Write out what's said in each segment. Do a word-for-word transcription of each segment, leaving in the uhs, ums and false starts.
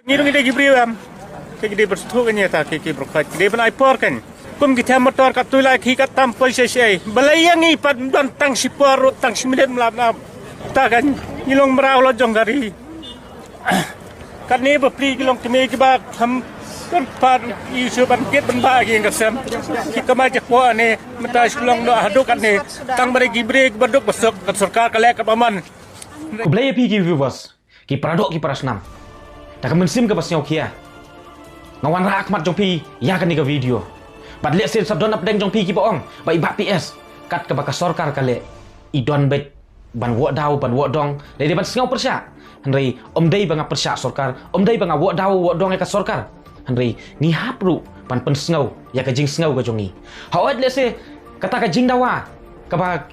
Ngi ruh ngi dei ki briew em. Ki dei ban sngewthuh kan ïa ta ki, ki briew ki dei ban ai por kan. Kum ki them motor katto la ki kat tam poi sha sha. Balei ïa ngi pat don tang shi por ruh tang shi minit mlap na. Ta kan ngi long mraw lo jong gari. Katne ba pli ki long kmie kiba kham kan pat i shu ban kit ban ba ki ïing ka sem. Ki kamai jakpoh ne mynta shu long noh haduh katne. Tang ba dei ki briew ba duk ba suk ka sorkar ka leh kaba man. Khublei ïa phi ki viewers, ki para doh ki para snam. Da ka mynsiem kaba sngewkhia nga wanrah ha khmat jong phi ïa kane ka video. Bad lehse sa don hapdeng jong phi kiba ong ba i Bah P S, kat kaba ka sorkar ka leh, i don beit ban wad daw ban wad dong, dei dei ban sngew pyrshah. Hynrei ym dei ba nga pyrshah sorkar, ym dei ba nga wad daw wad dong ïa ka sorkar. Hynrei ngi hap ruh ban pynsngew ïa ka jingsngew ka jong ngi. Hooid lehse kata ka jingdawa kaba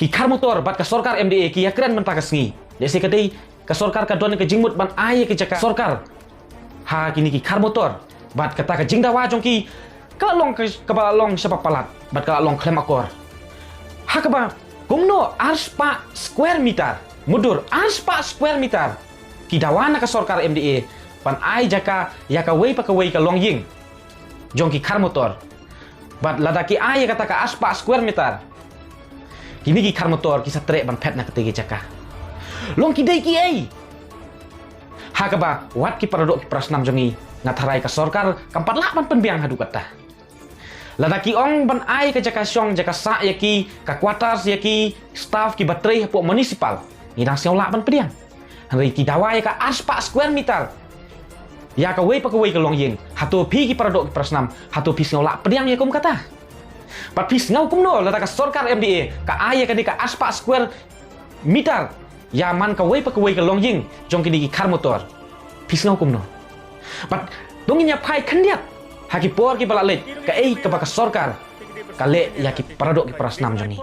ki khar motor bad ka sorkar M D A ki ïa kren mynta ka sngi. Lehse ka dei ka sorkar ka don ka jingmut ban ai ïa ka jaka sorkar ha kine ki khar motor bad kata ka jingdawa jong ki ka la long ka, kaba la long shaba palat bad ka la long khlem akor. Ha kaba kumno arspah square meter, mutdur arspah square meter ki dawa na ka sorkar M D A ban ai jaka ïa kawei pa kawei ka longïing jong ki khar motor. Bad lada ki ai ïa kata ka arspah square meter, kine ki khar motor ki sa treh ban phet na kata ki jaka. Long ki dei kiei? Ha kaba wat ki para doh ki para snam jong ngi, nga tharai ka sorkar kam pat lah ban pynbiang haduh katta. Lada ki ong ban ai ka jaka shong jaka sah ïa ki, ka quarters ïa ki staff kiba trei hapoh municipal, ngi dang sngew lah ban pdiang. Hynrei ki dawa ïa ka arspah square meter ïa kawei pa kawei ka longïing. Hato phi ki para doh ki para snam, hato phi sngew lah pdiang ïa kum kata? Bad phi sngew kumno lada ka sorkar M D A ka ai ïa kane ka arspah square meter ïa man kawei pa kawei ka longïing jong kine ki khar motor? Phi sngew kumno? Bad to ngin ïa phai khyndiat ha ki por kiba la leit, kaei kaba ka sorkar ka leh ïa ki para doh ki para snam jong ngi,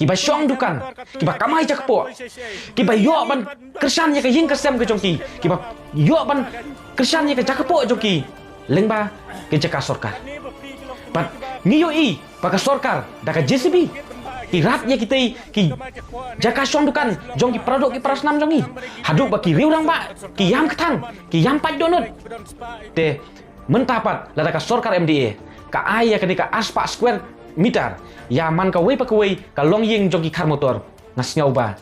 kiba shong dukan, kiba kamai jakpoh, kiba ïoh ban kyrshan ïa ka ïing ka sem ka jong ki, kiba ïoh ban kyrshan ïa ka jaka poh jong ki lyngba ka jaka sorkar. Bad ngi ïohi ba ka sorkar da ka J C B ki rat ïa kitei ki jaka shong dukan jong ki para doh ki para snam jong ngi, haduh ba ki riewrangbah ki ïam kthang, ki ïam pait dohnud. Te mynta pat lada ka sorkar M D A ka ai ïa kane ka arspah square meter ïa man kawei pa kawei ka longïing jong ki khar motor, nga sngew ba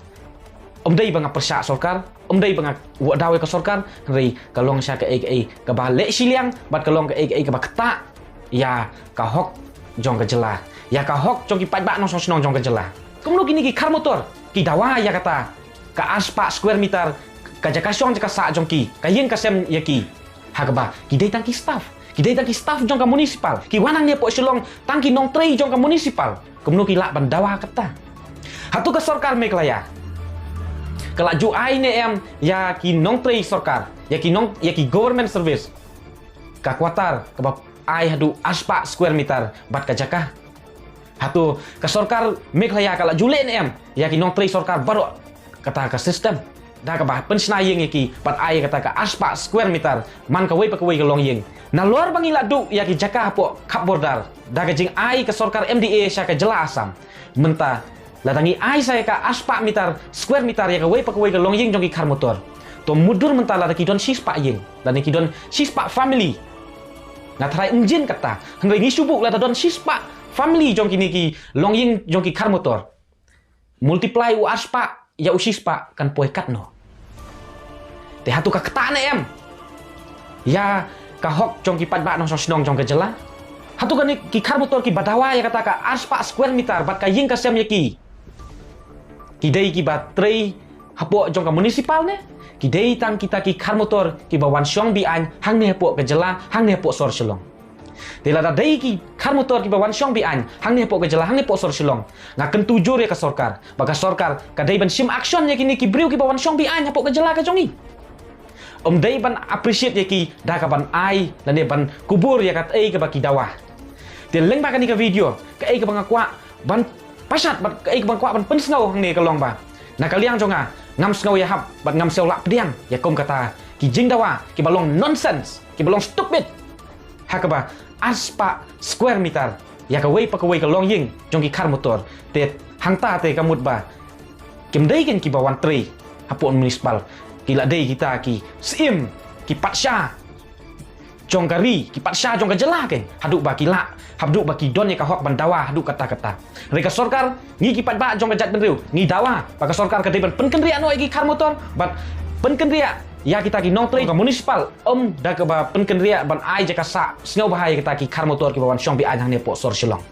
ym dei ba nga pyrshah sorkar, ym dei ba nga wad daw ïa ka sorkar, hynrei ka long sha kaei kaei kaba leh shiliang bad ka long kaei kaei kaba ktah ïa ka hok jong ka jylla, ïa ka hok jong ki paidbah nongshong shnong jong ka jylla. Kumno kine ki khar motor ki dawa ïa kata ka arspah square meter ka jaka shong jaka sah jong ki, ka ïing ka sem ïa ki? Ha kaba ki dei tang ki staff, ki dei tang ki staff jong ka municipal, ki wan hangne hapoh Shillong tang ki nongtrei jong ka municipal. Kumno ki lah ban dawa kata? Hato ka sorkar Meghalaya ka la ju ai ne em ïa ki nongtrei sorkar, ïa ki nong, ïa ki government service, ka quarter kaba ai haduh arspah square meter bad ka jaka? Hato ka sorkar Meghalaya ka la ju leh ne em ïa ki nongtrei sorkar baroh kata ka system da kaba pynshna ïing ïa ki bad ai kata ka arspah square meter man kawei pa kawei ka longïing? Nalor ba ngi la duh ïa ki jaka hapoh khap border da ka jingai ka sorkar M D A sha ka jylla Assam, mynta lada ngi ai sa ïa ka arspah meter, square meter ïa kawei pa kawei ka longïing jong ki khar motor, to mutdur mynta lada ki don shispah ïing, lada ki don shispah family. Nga tharai ym jin kata, hynrei ngi shu buh lada don shispah family jong kine ki longïing jong ki khar motor, multiply u arspah ïa u shispah kan poi katno? Te hato ka ktah ne em ïa ka hok jong ki paidbah nongshong shnong jong ka jylla? Hato kane ki khar motor kiba dawa ïa kata ka arspah square meter bad ka ïing ka sem ïa ki, ki dei kiba trei hapoh jong ka municipal ne ki dei tang kita ki khar motor kiba wan shong be-aiñ hangne hapoh ka jylla, hangne hapoh sor Shillong? Te lada dei ki khar motor kiba wan shong be-aiñ hangne hapoh ka jylla, hangne hapoh sor Shillong, nga kyntu jur ïa ka sorkar ba ka sorkar ka dei ban shim action ïa kine ki briew kiba wan shong be-aiñ hapoh ka jylla ka jong ngi. Ym dei ban appreciate ïa ki da kaban ai lane ban kubur ïa kaei kaba ki dawa. Te lyngba kane ka video, kaei kaba nga kwah ban pashat bad kaei kaba nga kwah ban pynsngew hangne ka long ba na ka liang jong nga, ngam sngew ïahap bad ngam sngew lah pdiang ïa kum kata ki jingdawa kiba long nonsense, kiba long stupid. Ha kaba arspah square meter ïa kawei pa kawei ka longïing jong ki khar motor. Te hangta te ka mut ba kim dei ken kiba wan trei hapoh municipal, ki la dei kita ki syiem, ki patsha jong ka ri, ki patsha jong ka jylla kein, haduh ba ki lah, haduh ba ki don ïa ka hok ban dawa haduh katta katta. Hynrei ka sorkar, ngi ki paidbah jong ka jaitbynriew ngi dawa ba ka sorkar ka dei ban pynkynriah noh ïa ki khar motor, ban pynkynriah ïa kita ki nongtrei ka municipal, ym da kaba pynkynriah ban ai jaka sah sngewbha ïa kita ki khar motor kiba wan shong be-aiñ hangne hapoh sor Shillong.